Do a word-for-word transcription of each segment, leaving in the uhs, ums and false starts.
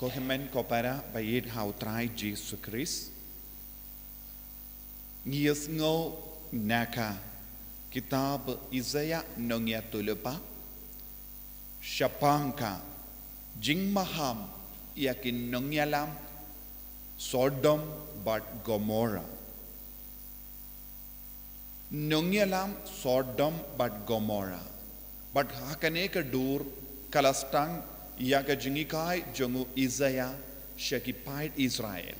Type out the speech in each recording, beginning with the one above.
Ko hynmen ko para ba ïeit ha u Trai Jisu Khrist. Ngi ïohsngew na ka kitab Isaiah nongïathuhlypa shaphang ka jingmaham ïa ki nongïalam Sodom bad Gomorrah. Nongïalam Sodom bad Gomorrah. Bad ha kane ka dur ka la sdang ïa ka jinghikai jong u Isaiah sha ki paid Israel.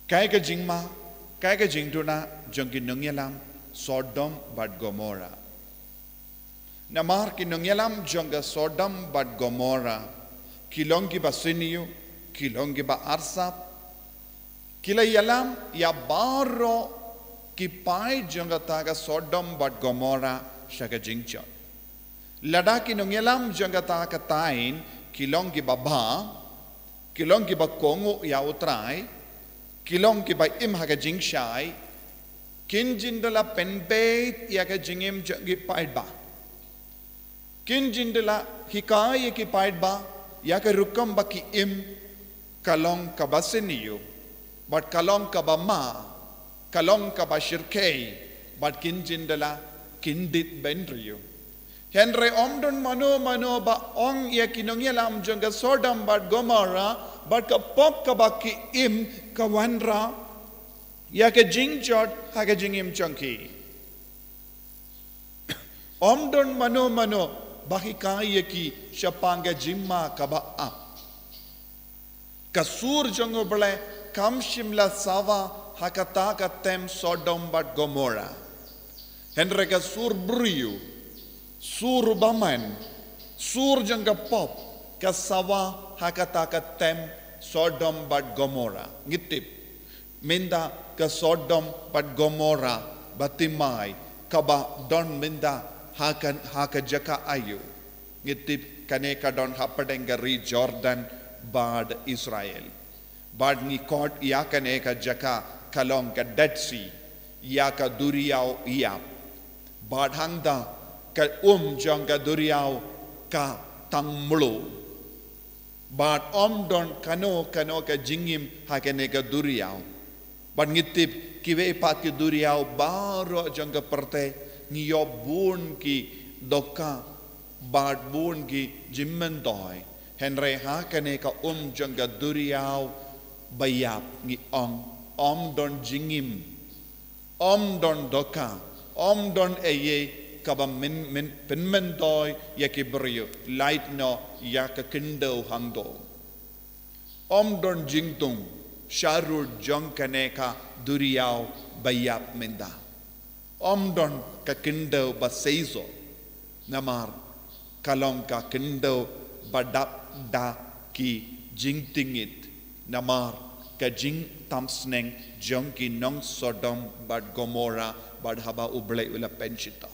Kaei ka jingma, kaei ka jingduna jong ki nongïalam Sodom bad Gomorrah. Namar ki nongïalam jong ka Sodom bad Gomorrah ki long kiba sniew, ki long kiba arsap, ki la ïalam ïa baroh ki paid jong kata ka Sodom bad Gomorrah sha ka jingjot. Lada ki nongïalam jong kata ka thaiñ ki long kiba bha, ki long kiba kohnguh ïa u Trai, ki long kiba im ha ka jingshai, kin jin da la pynbeit ïa ka jingim jong ki paidbah. Kin jin da la hikai ïa ki paidbah ïa ka rukom ba ki im, ka long kaba sniew, bad ka long kaba ma, ka long kaba shyrkhei, bad kin jin da la kyndit bynriew. Hynrei ym don mano mano ba ong ïa ki nongïalam jong ka Sodom bad Gomorrah ba ka pop kaba ki im ka wanrah ïa ka jingjot ha ka jingim jong ki. Ym don mano mano ba hikai ïa ki shaphang ka jingma kaba ap. Ka sur jong U Blei kam shym la sawa ha kata ka tem Sodom bad Gomorrah. Hynrei ka sur briew, sur bymman, sur jong ka pop ka sawa ha kata ka tem Sodom bad Gomorrah. Ngi tip mynta ka Sodom bad Gomorrah ba thymmai kaba don mynta ha ka, ha ka jaka aïu. Ngi tip kane ka don hapdeng ka ri Jordan bad Israel. Bad ngi khot ïa kane ka jaka ka long ka Dead Sea, ïa ka duriaw ïap. Bad hangta ka um jong ka duriaw ka tang mluh. Bad ym don kano kano ka jingim ha kane ka duriaw. Bad ngi tip kiwei pat ki duriaw baroh jong ka pyrthei ngi ïoh bun ki dohkha bad bun ki jingmyntoi. Hynrei ha kane ka um jong ka duriaw ba ïap ngi ong ym don jingim, ym don dohkha, ym don ei ei kaba myn, myn, pynmyntoi ïa ki briew, lait noh ïa ka khyndew hangto. Ym don jingthung sharud jong kane ka duriaw ba ïap mynta. Ym don ka khyndew ba seisoh. Namar ka long ka khyndew ba dap da ki jingtngit. Namar ka jingtam sneng jong ki nong Sodom bad Gomorrah bad haba U Blei u la pynshitom.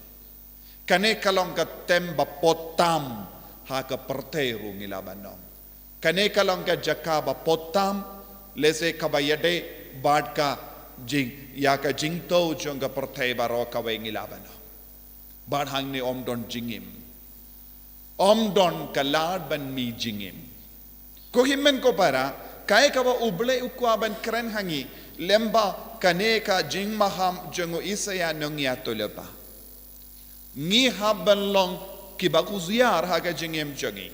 Kane ka long ka tem ba potam ha ka pyrthei ruh ngi lah ban ong. Kane ka long ka jaka ba potam, lehse kaba ïadei bad ka jing, ïa ka jingthew jong ka pyrthei baroh kawei ngi lah ban ong. Bad hangne ym don jingim. Ym don ka lad ban mih jingim. Ko hynmen ko para, kaei kaba U Blei u kwah ban kren ha ngi, lyngba kane ka jingmaham jong u Isaiah nongïathuhlypa. Ngi hap ban long kiba husiar ha ka jingim jong ngi.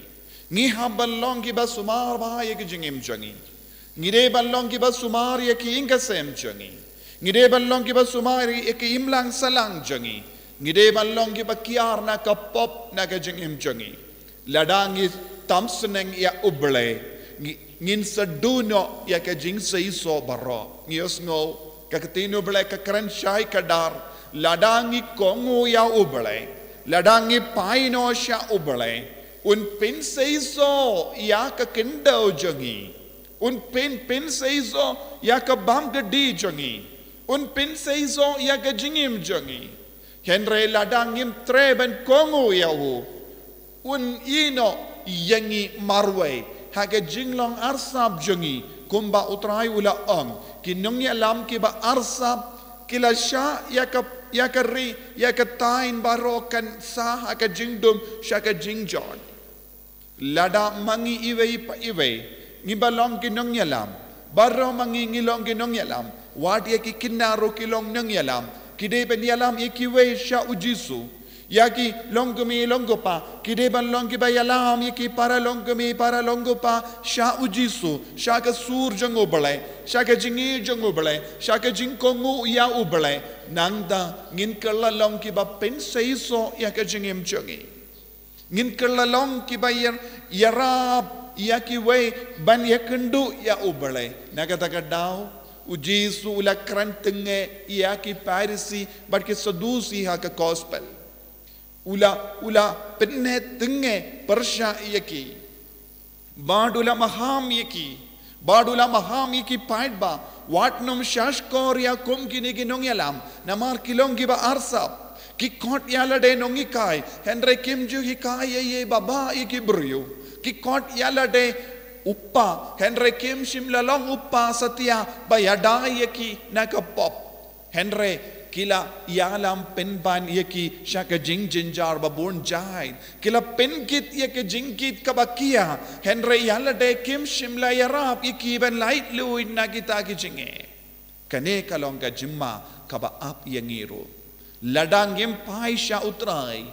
Ngi hap ban long kiba sumar bha ïa ka jingim jong ngi. Ngi dei ban long kiba sumar ïa ki ïing ki sem jong ngi. Ngi dei ban long kiba sumar ïa ki imlang sahlang jong ngi. Ngi dei ban long kiba kiar na ka pop na ka jingim jong ngi. Lada ngi tam sneng ïa U Blei, ngi, ngin sa duh noh ïa ka jingseisoh baroh. Ngi ïohsngew ka ktien U Blei ka kren shai kdar, lada ngi kohnguh ïa U Blei, lada ngi phai noh sha U Blei, un pynseisoh ïa ka khyndew jong ngi. Un pyn, pynseisoh ïa ka bam ka dih jong ngi. Un pynseisoh ïa ka jingim jong ngi. Hynrei lada ngim treh ban kohnguh ïa u, un ïehnoh ïa ngi marwei ha ka jinglong arsap jong ngi, kumba U Trai u la ong, ki nongïalam kiba arsap ki la shah ïa ka, ïa ka ri, ïa ka thaiñ baroh kan sah ha ka jingdum sha ka jingjot. Lada ma ngi iwei pa iwei ngi ba long ki nongïalam, baroh ma ngi ngi long ki nongïalam, wat ïa ki kynnoh ruh ki long nongïalam, ki dei ban ïalam ïa kiwei sha u Jisu. Ïa ki longkmie longkpa ki dei ban long ki ba ïalam ïa ki para longkmie para longkpa sha u Jisu, sha ka sur jong u Blei, sha ka jingïeit jong u Blei, sha ka jingkohnguh ïa u Blei. Nangta ngin kylla long ki ba pynseisoh ïa ka jingim jong ngi. Ngin kylla long ki ba ïar-, ïarap ïa kiwei ban ïakynduh ïa u Blei. Na kata ka daw u Jisu u la kren tynge ïa ki Pharisi bad ki Sadusi ha ka gospel. U la, u la pynneh tynge pyrshah ïa ki. Bad u la maham ïa ki. Bad u la maham ïa ki paidbah. Wat nym shahshkor ïa kum kine ki nongïalam. Namar ki long ki ba arsap. Ki khot ïa lade nonghikai, hynrei kim ju hikai ei ei ba bha ïa ki briew. Ki khot ïa lade u kpa, hynrei kim shym la long u kpa satia ba ïada ïa ki na ka pop. Hynrei ki la ïalam pynban ïa ki sha ka jingjynjar ba bun jait. Ki la pynkit ïa ka jingkit kaba khia, hynrei ïa lade kim shym la ïarap ïa ki ban laitluid na kita ki jingeh. Kane ka long ka jingma kaba ap ïa ngi ruh. Lada ngim phai sha u Trai,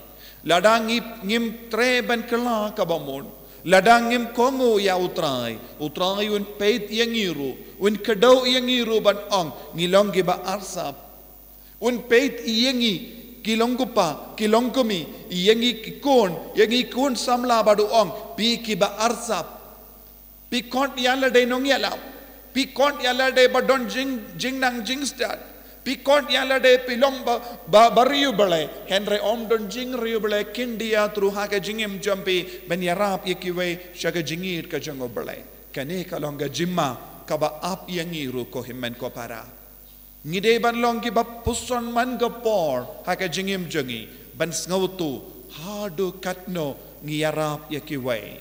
lada ngi, ngim treh ban kylla kaba mut, lada ngim kohnguh ïa u Trai, u Trai un peit ïa ngi ruh, un kdew ïa ngi ruh ban ong ngi long ki ba arsap. Un peit ïa ngi ki longkpa, ki longkmie, ïa ngi ki khun, ïa ngi khun samla bad u ong phi ki ba arsap. Phi khot ïa lade nongïalam. Phi khot ïa lade ba don jing, jingnang jingstad. Phi khot ïa lade phi long ba, ba, ba riewblei. Hynrei ym don jingriewblei khyndiat ruh ha ka jingim jong phi ban ïarap ïa kiwei sha ka jingïeit ka jong u Blei. Kane ka long ka jingma kaba ap ïa ngi ruh ko hynmen ko para. Ngi dei ban long ki ba pyrshang man ka por ha ka jingim jong ngi ban sngewthuh haduh katno ngi ïarap ïa kiwei.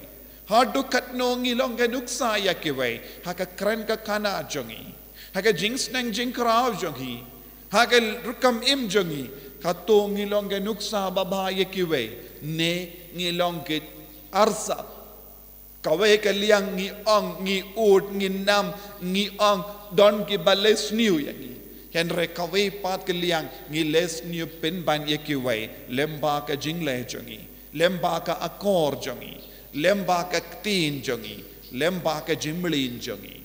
Haduh katno ngi long ka nuksa ïa kiwei ha ka kren ka khana jong ngi, ha ka jingsneng jingkraw jong ngi, ha ka rukom im jong ngi. Katno ngi long ka nuksa ba bha ïa kiwei, ne ngi long ki arsap. Kawei ka liang ngi ong, ngi ud, ngi nam, ngi ong don ki ba leh sniew ïa ngi. Hynrei kawei pat ka liang ngi leh sniew pynban ïa kiwei lyngba ka jingleh jong ngi, lyngba ka akor jong ngi, lyngba ka ktien jong ngi, lyngba ka jingmlien jong ngi.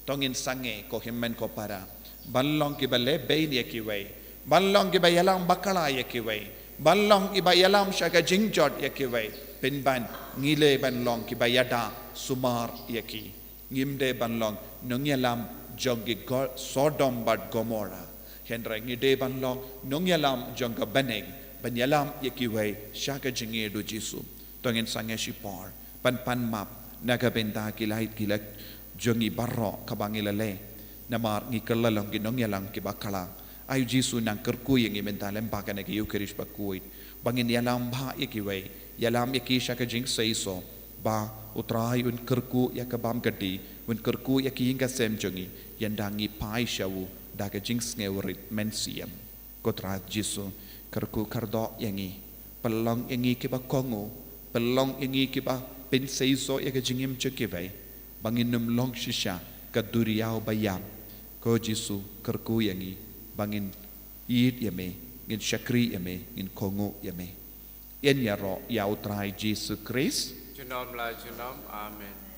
To ngin sangeh ko hynmen ko para ban long ki ba leh bein ïa kiwei, ban long ki ba ïalam bakla ïa kiwei, ban long ki ba ïalam sha ka jingjot ïa kiwei. Pynban ngi leh ban long ki ba ïada sumar ïa ki. Ngim dei ban long nongïalam jong ki Go-, Sodom bad Gomorrah. Hynrei ngi dei ban long nongïalam jong ka bneng ban ïalam ïa kiwei sha ka jingïeit u Jisu. To ngin sangeh shipor ban pan map na ka bynta ki lait ki lait jong ngi baroh kaba ngi la leh. Namar ngi kylla long ki nongïalam ki bakla. Ai u Jisu nang kyrkhu ïa ngi mynta lyngba kane ka Eucharist bakhuid ba ngin ïalam bha ïa kiwei, ïalam ïa ki sha ka jingseisoh, ba u Trai un kyrkhu ïa ka bam ka dih, un kyrkhu ïa ki ïing ka sem jong ngi, ynda ngi phai sha u da ka jingsngewrit mynsiem. Ko Trai Jisu, kyrkhu kyrdoh ïa ngi, pynlong ïa ngi ki ba kohnguh, pynlong ïa ngi ki ba pynseisoh ïa ka jingim jong kiwei, ba ngin ym long shisha ka duriaw ba ïap. Ko Jisu, kyrkhu ïa ngi ba ngin ïeit ïa me, ngin shakri ïa me, ngin kohnguh ïa me. Ïaroh ïa u Trai Jisu Khrist. Junom la junom. Amen.